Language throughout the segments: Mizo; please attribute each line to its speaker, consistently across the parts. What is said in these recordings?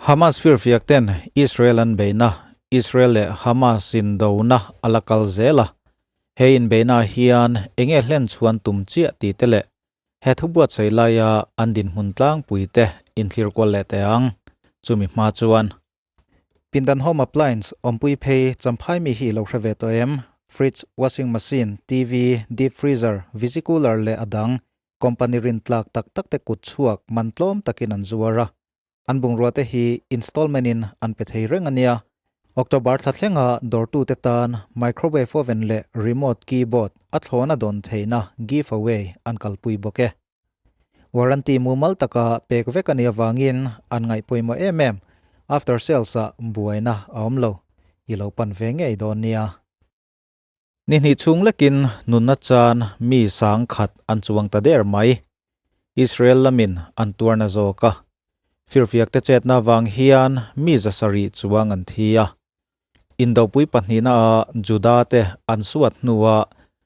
Speaker 1: Hamas firfiak ten Israel an beihna, Israel leh Hamas indona a la kal zel a. He inbeihna hian enge hlen chhuan tum chiah tih te leh he thu buatsaih laia an dinhmun tlangpui te inthlir kual leh teh ang. Chumi hma chuan. Pindan Home Appliance awmpui phei Champhai mi hi i lo hre ve tawh em? Fridge, washing machine, TV, deep freezer, visi cooler leh a dang company rin tlak tak tak te kut chhuak man tlawm takin an zuar a. An bungrua te hi installment in an pe thei reng a nia. October thla thlenga dawrtute tan microwave oven leh remote keyboard a thlawna dawn theihna giveaway an kalpui bawk e. Warranty mumal taka pek vek a nih avangin an ngaih pawimawh em em. After sales ah buaina a awm lo. I lo pan ve ngei dawn nia. Ni hnih chhung lekin nunna chan mi sang khat an chuang ta der mai. Israel lamin an tuarna zawk a. Firfiak te chetna vang hian mi zasarih chuang an thi a. Indopui pahnihna a Juda te an suat hnua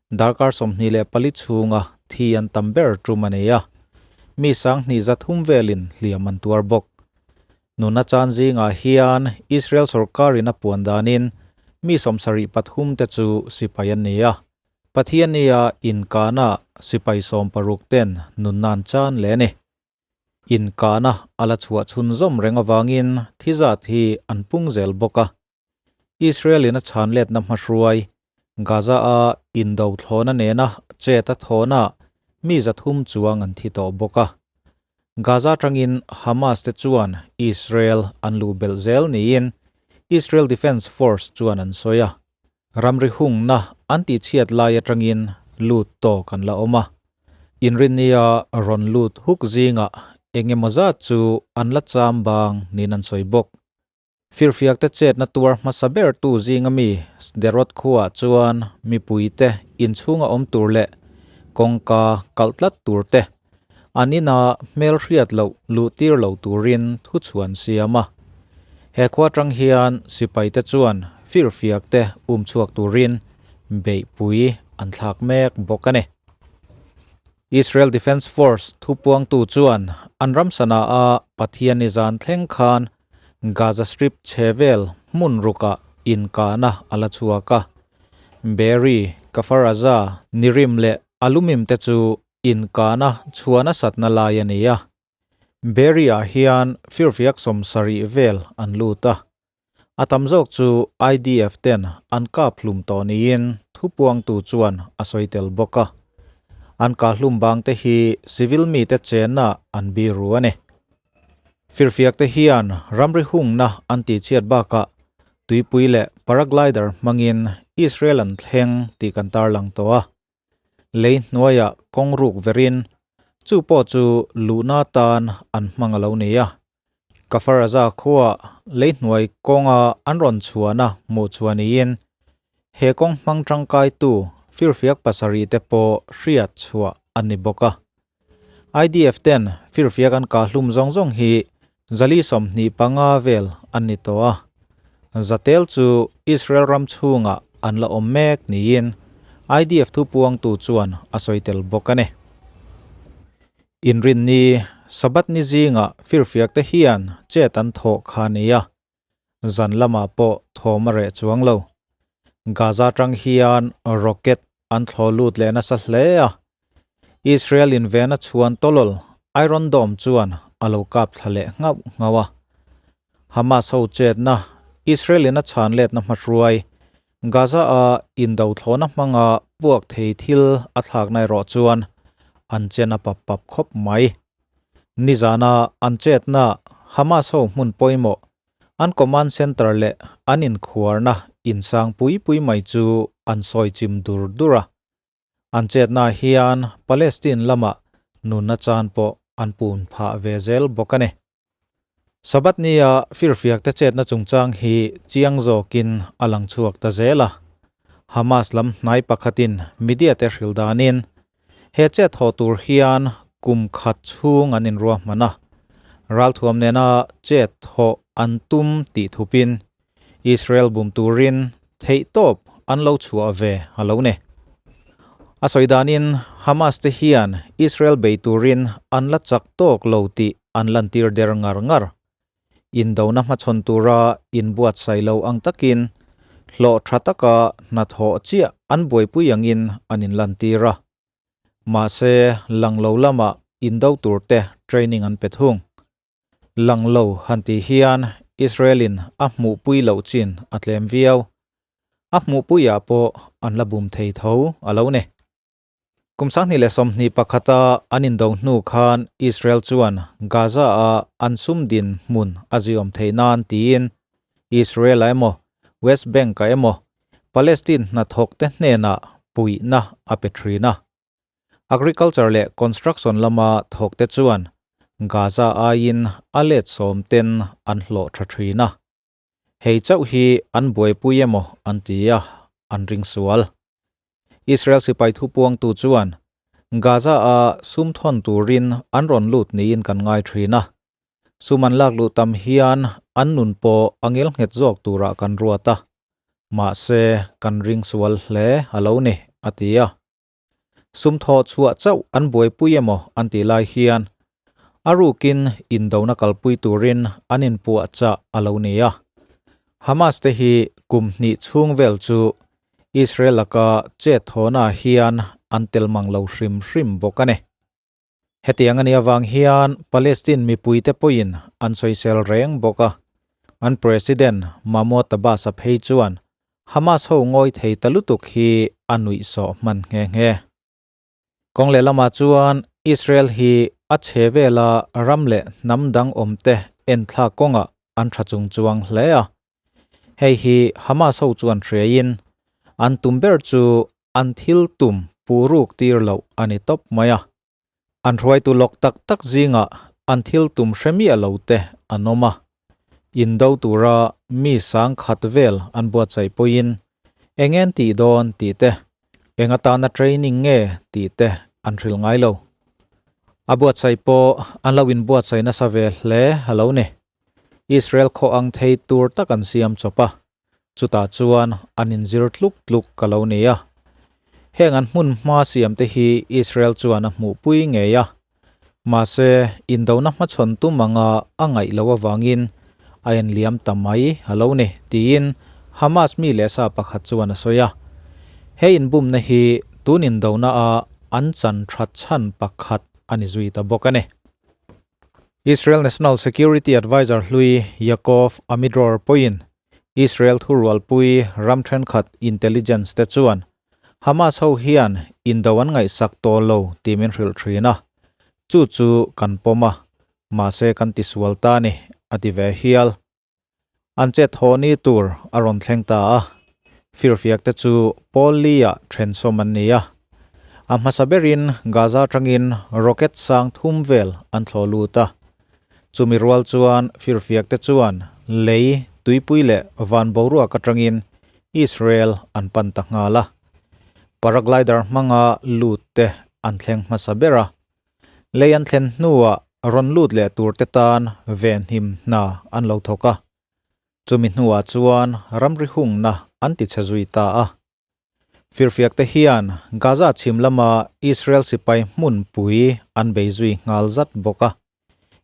Speaker 1: darkar 24 chhunga thi an tam ber tum a nei a. Mi sang hnih za thum velin hliam an tuar bawk. Nuna chan zingah hian Israel sorkarin a puan danin mi 73 te chu sipai an ni a. Pathian nia inkana sipai 16 ten nunnan chan le ni. Inkana ala chhuah chhun zawm reng awangin thizat hi an pung zel bawk a. Israel in a chan let na hmahruai Gaza a indo thlawna nena chet a thawna mi zathum chuang an thi tawh bawk a. Gaza tangin Hamas te chuan Israel an lu bel zel niin Israel Defense Force chuan an soya. Ramri hung na an ti chiat lai atangin lut to kan la oma. Inrinia ron lut huk zinga engemaw chu an la cham bang nin an soi bawk. Firfiak te chet na tuar hmasa ber tu zinga mi Sderot khuwa chuan mi puite inchhunga awm tur leh kawngka kaltlat tur te anina hmel hriat lo lu tir lo turin thu chuan siama. He khua tang hian sipai te chuan firfiak te um chhuak turin beihpui an thlak mek bawk a ni. Israel Defense Force thupuang tu chuan an ram sana a Pathian ni zan thleng khan Gaza Strip chhevel hmun ruka inkana ala chhuaka. Beeri, Kfar Aza, Nirim leh Alumim te chu inkana chhuana satna lai a ni a. Beeri ah hian firfiak 70 vel an lut a. A tam zawk chu IDF ten an kap hlum tawh niin thupuang tu chuan a sawi tel bawk a. An ka hlum bang te hi civil mi te chenna an biru a ni. Firfiak te hian ramri hungna an ti chiat baka tuipui leh paraglider hmangin Israel an thleng tih kan tarlang tawh a. Lei hnuaia kawng ruk verin chu pawh chu luhna tan an hmang alo ni a. Kfar Aza khuwa lei hnuai kawnga an rawn chhuahna hmuh chuaniin he kawng hmang tangkai tu firfiak 7 te pawh hriat chhuah an ni bawk a. IDF ten firfiak an ka hlum zawng zawng hi 425 vel an ni tawh a. Zatel chu Israel ram chhunga an la awm mek niin IDF thupuang tu chuan a sawi tel bawk a ni. Inrin ni Sabbath ni zinga firfiak te hian chet an thawh kha nia. Zan lama pawh thawm a reh chuang lo. Gaza tang hian rocket an thlaw lut leh nasa hle a. Israel in vena chuan tolol Iron Dome chuan a lo kap thla leh ngauh ngauh a. Hamas ho chetna Israel in a chan let na hmahruai Gaza a indo thlawna hmanga puak thei thil a thlak nai rawh chuan an chen a pap pap khawp mai. Nizana an chetna Hamas ho hmun pawimawh an command center leh an inkhuarna insang pui pui mai chu an sawi chim dur dur a. An chetna hian Palestine lama nunna chan pawh an pun phah ve zel bawk a ni. Sabbath nia firfiak te chetna chungchang hi chiang zawkin a lang chhuak ta zel a. Hamas lam hnai pakhatin media te hril danin he chet haw tur hian kum khat chhung an inrua hman a. Ralthuam nena chet haw an tum tih thupin Israel bum turin theih tawp an lo chhuah ve a lo ni. A sawi danin Hamas te hian Israel bei turin an la chak tawk lo tih an lantir der ngar ngar. Indona hmachhawn tura inbuatsaih lo ang takin hlawh tha taka hnathawh chiah an buaipui angin an inlantir a. Mahse, lang lo lamah indo turte training an pe thung. Lang lo han tih hian Israel-in a hmuhpui loh chin a tlem viau. A hmuhpuiah pawh an la bum thei tho a lo ni. Kum 2021 a an indo hnu khan Israel chuan Gaza-a an sum din hmun a ziawm theih nan tiin Israel-a emaw West Bank-a emaw Palestine hnathawkte hnenah puihna a pe thin a. Agriculture leh construction lama thawkte chuan Gaza aiin a let sawm ten an hlawh tha thin a. Hei chauh hi an buaipui emaw an ti a, an ring sual. Israel sipai thupuangtu chuan Gaza-a sum thawn turin an rawn lut niin kan ngai thin a, sum an lak luh tam hian an nun pawh a ngel nghet zawk turah kan ruat a, mahse kan ring sual hle a lo ni, a ti a. Sum thawh chhuah chauh an buaipui emaw an tih lai hian a rukin indona kalpui turin an inpuahchah a lo ni a. Hamas te hi kum hnih chhung vel chu Israel laka chet thawhnaah hian an tel mang lo hrim hrim bawk a ni. Hetiang a nih avang hian Palestine mipuite pawhin an sawisel reng bawk a, an President Mahmoud Abbas-a phei chuan Hamas ho ngawi thei ta lutuk hi a nuihsawh hman nghe nghe. Kawng lehlamah chuan Israel hi a chhe vela ram leh hnam dang awmte enthlak kawngah an tha chung chuang hle a. Hei hi Hamas ho chuan hriaiin an tum ber chu an thil tum puruk tir loh a ni tawp mai a. An hruaitu lawk tak tak zingah an thil tum hre miah lo te an awm a. Indo tura mi sang khat vel an buatsaih pawhin eng en tih dawn tih te, eng atana training nge tih te an hrilh ngai lo. A buatsaih pawh an lo inbuatsaih nasa ve hle a lo ni. Israel khaw ang thei tur tak an siam chawp a, chutah chuan an inzir tluk tluk ka lo ni a. Heng an hmun hma siam te hi Israel chuan a hmuhpui ngei a, mahse indona hmachhawn tum anga a ngaih loh avangin a enliam ta mai a lo ni, tiin Hamas mi leh sa pakhat chuan a sawi a. He inbumna hi tun indona a an chan that chhan pakhat a ni zui ta bawk a ni. Israel National Security Adviser hlui Yaakov Amidror pawhin Israel thurualpui ram thenkhat intelligence te chuan Hamas ho hian indo an ngaihsak tawh lo tih min hrilh thin a, chu chu kan pawm a, mahse kan tisual ta a ni, a ti ve hial. An chet haw ni tur a rawn thleng ta a, firfiak te chu pawl li-ah thensawm an ni a. A hmasa berin Gaza atangin rocket sang thum vel an thlawh lut a. Chumi rual chuan firfiak te chuan lei, tuipui leh van boruak atangin Israel an pan ta nghal a. Paraglider hmanga lut te an thleng hmasa ber a. Lei an thlen hnuah rawn lut leh turte tan venhim hna an lo thawk a, chumi hnuah chuan ramri hungna an ti chhe zui ta a. Firfiakte hian Gaza chhim lama Israel sipai hmunpui an bei zui nghal zat bawk a,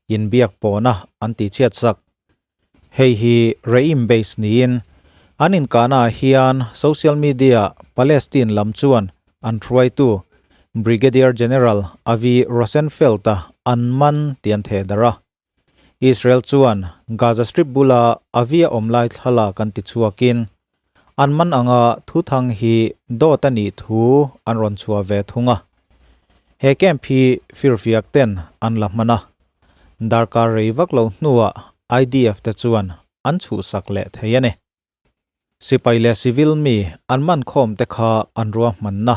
Speaker 1: inbiak pawhna an tihchhiat sak. Hei hi Reim base niin an inkahnaah hian social media Palestine lam chuan an hruaitu Brigadier General Avi Rosenfeld-a an man tih an theh darh a. Israel chuan Gaza Strip bula Avi-a awm lai thlalak an tichhuakin an man anga thuthang hi dawt a nih thu an rawn chhuah ve thung a. He camp hi firfiak ten an la hman a. Darkar rei vak lo hnuah IDF te chuan an chhuhsak leh thei a ni. Sipai leh civil mi an man khawm te kha an ruahmanna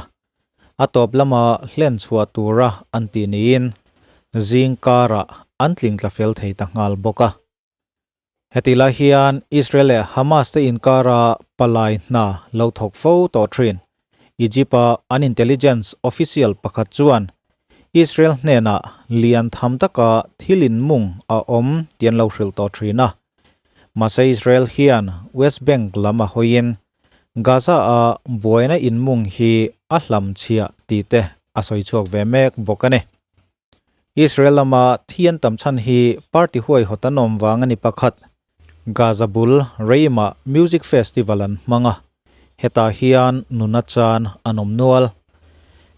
Speaker 1: a tawp lama hlen chhuah tura an tih niin zing karah an tling tla fel thei ta nghal bawk a. Heti lai hian Israel leh Hamas te inkara palai hna lo thawk fo tawh thin. Egypt-a an intelligence official pakhat chuan Israel hnenah lian tham taka thil inmung a awm tih an lo hrilh tawh thin a. Mahse Israel hian West Bank lam a hawiin Gaza-a buaina inmung hi a hlamchhiah tih te a sawi chhuak ve mek bawk a ni. Israel lama thi an tam chhan hi party huaihawt an awm vang a ni pakhat. Gaza bul Reim-ah music festival an hmang a, hetah hian nuna chan an awm nual.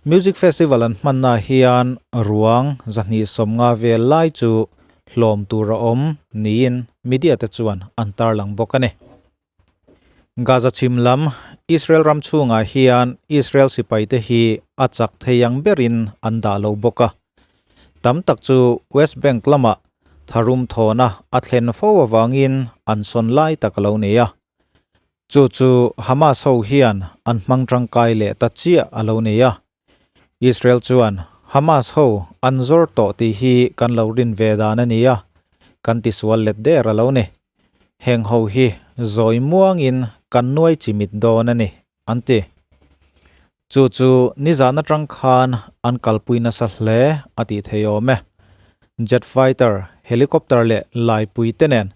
Speaker 1: Music festival an hmannaah hian ruang 250 vel lai chu hlawm tur a awm niin media te chuan an tarlang bawk a ni. Gaza chhim lam Israel ram chhungah hian Israel sipaite hi a chak thei ang berin an dah lo bawk a. Tam tak chu West Bank lamah tharum thawna a thlen fo avangin an sawn lai tak a lo ni a. Chu chu Hamas ho hian an hmang tangkai leh ta chiah a lo ni a. Israel chuan Hamas ho an zawr tawh tih hi kan lo rin ve dan a ni a, kan tisual let der a lo ni. Heng ho hi zawi muangin kan nuai chimit dawn a ni, an ti. Chu chu nizan atang khan an kalpui nasa hle a tih thei awm e. Jet fighter, helicopter leh laipui te nen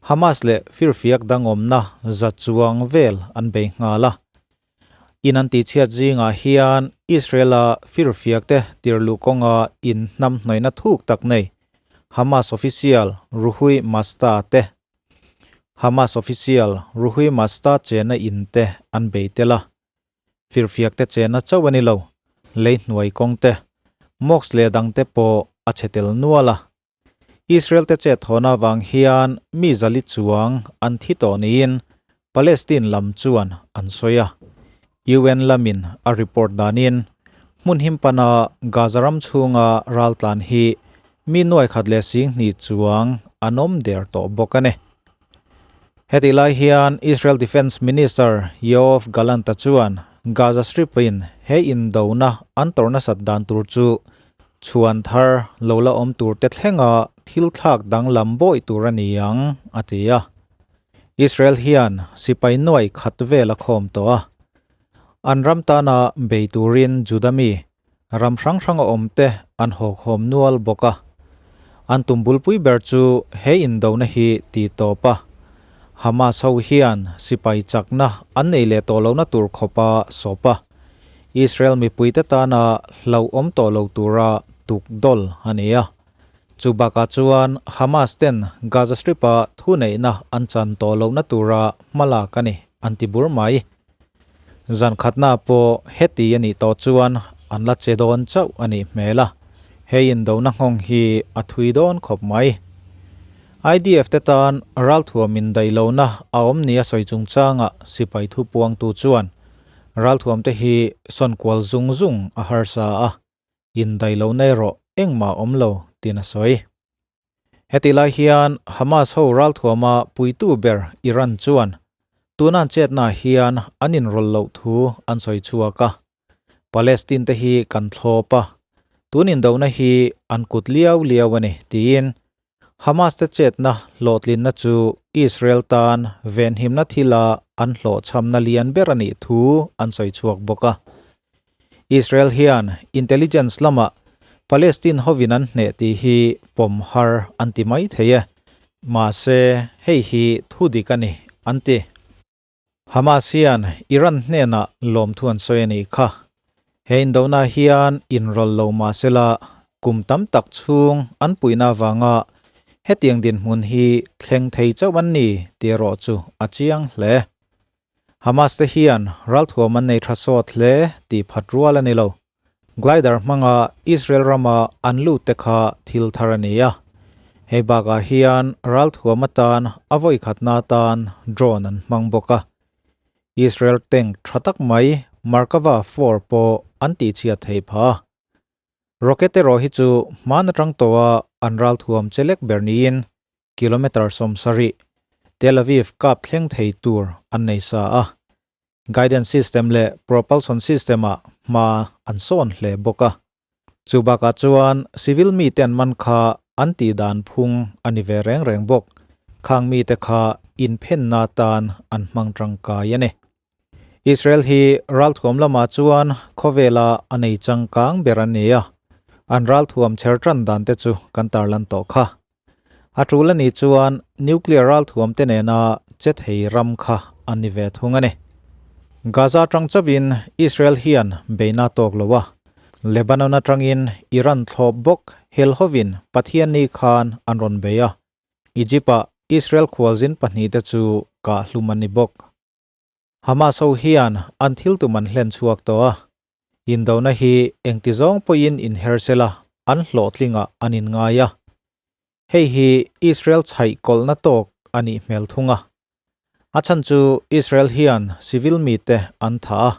Speaker 1: Hamas leh firfiak dangawmna za chuang vel an bei nghal a. In an tihchhiat zingah hian Israel-a firfiak te tirluh kawnga in hnamhnawihna thuk tak nei Hamas official Ruhui Masta te Hamas official Ruhui Masta chena in te an bei tel a. Firfiak te chena chauh a ni lo, lei hnuai kawng te, mosque leh dang te pawh a chhe tel nual a. Israel te chet hawn avang hian mi zali chuang an thi tawh niin Palestine lam chuan an sawi a. UN lamin a report danin hmun him pana Gaza ram chhunga raltlan hi mi nuai khat leh 2000 chuang an awm der tawh bawk a ni. Hetih lai hian Israel Defence Minister Yoav Gallant-a chuan Gaza Strip-in he indona an tawrh nasat dan tur chu chhuan thar lo la awm tur te thlenga thil thlak danglam bawih tur a ni ang, a ti a. Israel hian sipai nuai khat vel a khawm tawh a. An ram tana bei turin Juda mi ram hrang hranga awmte an hawkhawm nual bawk a. An tum bulpui ber chu he indona hi ti tawp a, Hamas ho hian sipai chakna an nei leh tawh lohna tur khawpa sawp a, Israel mipuite tana hlauhawm tawh lo tura tuk dawl a ni a. Chu bakah chuan Hamas ten Gaza Strip-a thuneihna an chan tawh lohna tura hmalak a ni an ti bur mai. Zan khatna pawh heti a nih tawh chuan an la che dawn chauh a nih hmel a, he indona nghawng hi a thui dawn khawp mai. IDF te tan ralthuam indaih lohna a awm nia sawi chungchangah sipai thupuangtu chuan ralthuam te hi sawn kual zung zung a harsa a, indaih lohna erawh engmah a awm lo tiin a sawi. Heti lai hian Hamas ho ralthuama puitu ber Iran chuan tuna an chetnaah hian an inrawlh loh thu an sawi chhuak a. Palestine te hi kan thlawp a, tun indona hi an kut liau liau a ni tiin Hamas te chetna hlawhtlinna chu Israel tan venhimna thila an hlawhchhamna lian ber a nih thu an sawi chhuak bawk a. Israel hian intelligence lamah Palestine hovin an hneh tih hi pawm har an ti mai thei e. Mahse, hei hi thu dik a ni, an ti. Hamas hian Iran hnenah lawmthu an sawi a nih kha. He indona hian inrawlh lo mahsela kum tam tak chhung an puihna avanga hetiang dinhmun hi thleng thei chauh an ni tih erawh chu a chiang hle. Hamas te hian ralthuam an nei tha sawt hle tih phat rual a ni lo. Glider hmanga Israel rama an lut te kha thil thar a ni a. Hei bakah hian ralthuam atan a vawikhatna atan drone an hmang bawk a. Israel tank tha tak mai Merkava 4 pawh an tihchhiat theih phah a. Rocket erawh hi chu hman atang tawha an ralthuam chelek ber niin kilometre 70 Tel Aviv kap thleng thei tur an nei sa a. Guidance system leh propulsion system-ah hma an sawn hle bawk a. Chu bakah chuan civil mite an man kha an tih dan phung a ni ve reng reng bawk. Khang mite kha inphenna atan an hmang tangkai a ni. Israel hi ralthuam lamah chuan khawvela a nei changkang ber an ni a. An ralthuam chher tan dan te chu kan tarlan tawh kha. A tul a nih chuan nuclear ralthuam te nena che thei ram kha an ni ve thung a ni. Gaza atang chauhin Israel hian beihna tawk lo a, Lebanon atangin Iran thlawp bawk hel hovin Pathianni khan an rawn bei a. Egypt-ah. Israel khualzin pahnihte chu kah hlum an ni bawk. Hamas ho hian an thil tum an hlen chhuak tawh a, indona hi engti zawng pawhin inher sela an hlawhtlingah an inngai a. Hei hi Israel chhaih kawlhna tawk a nih hmel thung a. A chhan chu Israel hian civil mite an thah a,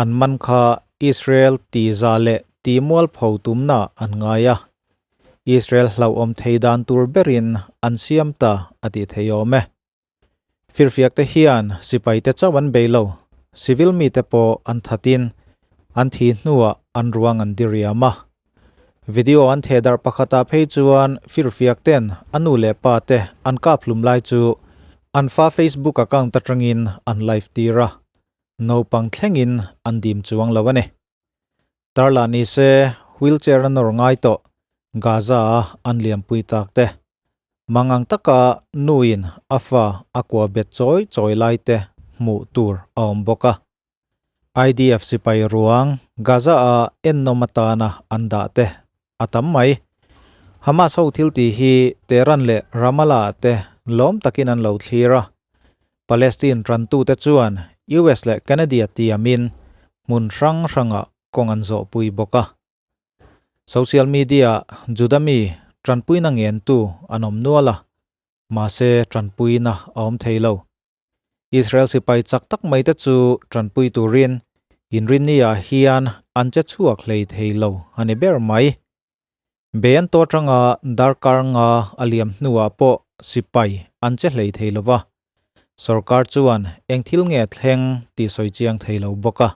Speaker 1: an man kha Israel ti za leh ti mualpho tumna an ngai a. Israel hlauhawm thei dan tur berin an siam ta a tih thei awm e. Firfiakte hian sipaite chauh an bei lo, civil mite pawh an thatin an thi hnuah an ruang an diriam a. Video an thehdarh pakhatah phei chuan firfiakten a nu leh pa te an kap hlum lai chu an fa Facebook account atangin an live tir a, naupang thlengin an dim chuang lo a ni. Tarla ni se wheelchair a nawr ngai tawh Gaza a an liampui tak te. Mangang taka nuin a fa a kua bet chawi chawi lai te hmuh tur a awm bawk a. IDF sipai ruang Gaza a ennawm atana an dah te a tam mai. Hamas ho thil tih hi Tehran leh Ramallah te lawm takin an lo thlir a. Palestine tantute chuan US leh Canada tiamin hmun hrang hrangah kawng an zawhpui bawk a. Social media-ah Juda mi tanpuina ngentu an awm nual a, mahse tanpuina a awm thei lo. Israel sipai chak tak mai te chu tanpui turin inrinni-ah hian an che chhuak hlei thei lo a ni ber mai. Bei an tawh atanga darkar nga a liam hnuah pawh sipai an che hlei thei lo va, sorkar chuan eng thil nge thleng tih sawi chiang thei lo bawk a.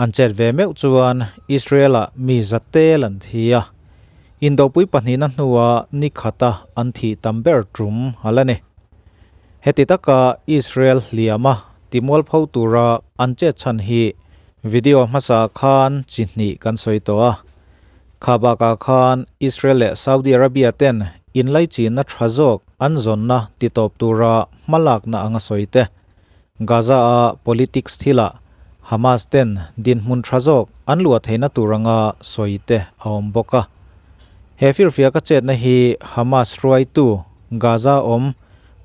Speaker 1: An chet ve meuh chuan Israel-ah mi za tel an thi a, indopui pahnihna hnua ni khata an thih tam ber tum a la ni. Heti taka Israel hliama timualpho tura an chet chhan hi video hmasa khan chi hnih kan sawi tawh a. Kha bakah khan Israel leh Saudi Arabia ten inlaichinna tha zawk an zawnna titawp tura hmalakna anga sawi te, Gaza-a politics thilah Hamas ten dinhmun tha zawk an luah theihna tur anga sawi te a awm bawk a. He firfiaka chetna hi Hamas hruaitu Gaza awm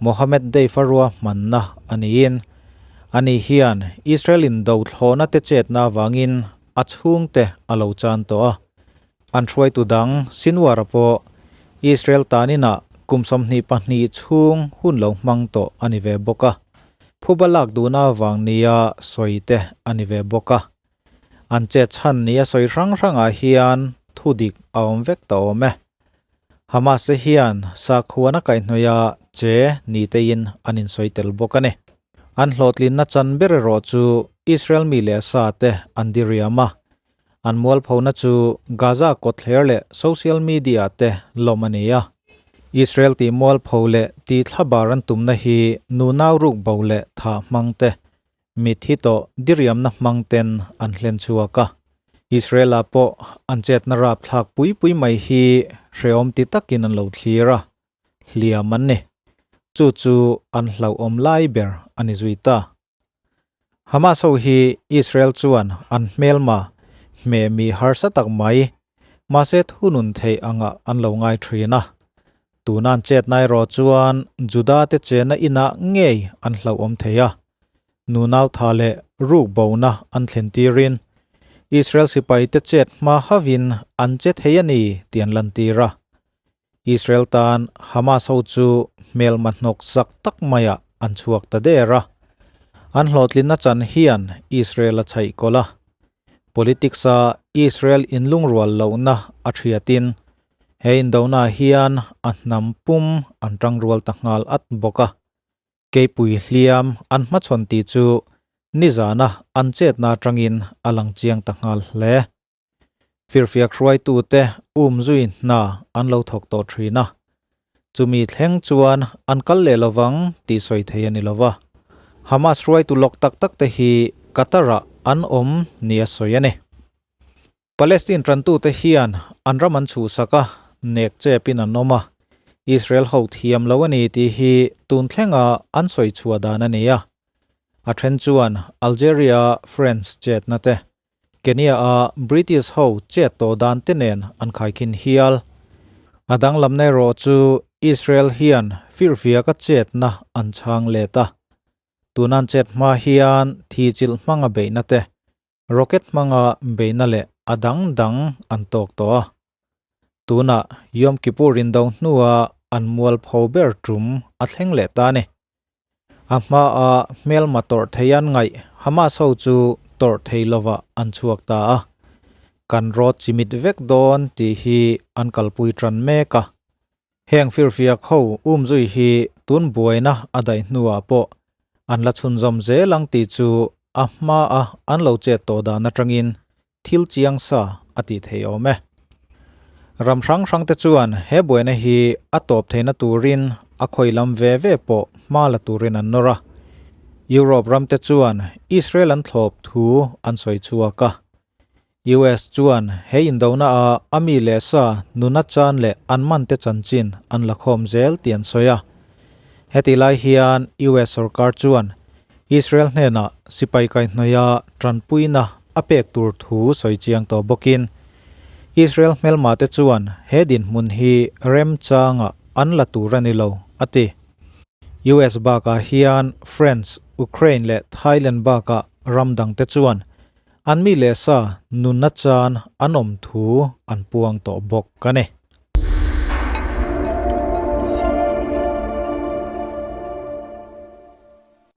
Speaker 1: Mohammed Deif-a ruahmanna a niin, ani hian Israel indo thlawhna te chetna avangin A chhungte a lo chan tawh a, an hruaitu dang Sinwar-a pawh Israel taninah kum 22 chhung hun lo hmang tawh a ni ve bawk a, phuba lak duhna avang nia sawi te a ni ve bawk a. An chet chhan nia sawi hrang hrangah hian thu dik a awm vek ta awm e. Hamas te hian sakhuana kaihhnawih a che ni tein an insawi tel bawk a ni. An hlawhtlinna chan ber erawh chu Israel mi leh sa te an diriam a, an mualphona chu Gaza kawtthler leh social media te lawm a ni a. Israel tih mualpho leh tih thlabar an tumna hi nunau ruk bo leh thah hmang te, mitthi tawh diriamna hmang ten an hlen chhuak a. Israel-ah pawh an chetna rapthlak pui pui mai hi hrehawm ti takin an lo thlir a. hliam an ni. Chu chu an hlauhawm lai ber a ni zui ta. Hamas ho hi Israel chuan an hmelma hmeh mi harsa tak mai, mahse thunun theih angah an lo ngai thin a. Tuna an chetna erawh chuan Juda te chena inah ngei an hlauhawm thei a. Nunau tha leh ruk bona an thlen tirin Israel sipaite chet hma havin an che thei a ni tih an lantir a. Israel tan Hamas ho chu hmelma hnawk zak tak maiah an chhuak ta der a. An hlawhtlinna chan hian Israel a chhaih kawlh a. Politics-a Israel inlungrual lohna a thiatin he indona hian a hnam pum an tangrual ta nghal at bawk a. Keipui hliam an hmachhawn tih chu nizana an chetna atangin a lang chiang ta nghal hle. Firfiak hruaitute umzui hna an lo thawk tawh thin a, chumi thleng chuan an kal leh lovang tih sawi thei a ni lova. Hamas hruaitu lawk tak tak te hi Qatar-ah an awm nia sawi a ni. Palestine tantute hian an ram an chhuhsak a, nek chepin an awm a, Israel ho thiam lo a ni tih hi tun thlenga an sawi chhuah dan a ni a. A then chuan Algeria-a French chetna te, Kenya-a British ho chet tawh dan te nen an khaikhin hial. A danglamna erawh chu Israel hian firfiaka chetna an chhang let a. Tunan chet hma hian thi chilh hmanga beihna te, rocket hmanga beihna leh a dang dang an tawk tawh a. Tunah Yom Kippur indo hnua an mualpho ber tum a thleng leh ta a ni. A hmaa hmelma tawrh thei an ngaih Hamas ho chu tawrh thei lovah an chhuak ta a, kan rawt chimit vek dawn tih hi an kalpui tan mek a. Heng firfiak ho umzui hi tun buaina a daih hnuah pawh an la chhunzawm zel ang tih chu a hmaa an lo chet tawh dan atangin thil chiang sa a tih thei awm e. Ram hrang hrang te chuan he buaina hi a tawp theihna turin a khawi lam ve ve pawh hma la turin an nawr a. Europe ram te chuan Israel an thlawp thu an sawi chhuak a. US chuan he indona a a mi leh sa nuna chan leh an man te chanchin an la khawm zel tih an sawi a. Heti lai hian US sorkar chuan Israel hnenah sipai kaihhnawih a tanpuina a pek tur thu sawi chiang tawh bawkin, Israel hmelmate chuan he dinhmun hi remchangah an la tur a ni lo, a ti. US bakah hian France, Ukraine leh Thailand bakah ram dangte chuan an mi leh sa nunna chan an awm thu an puang tawh bawk a ni.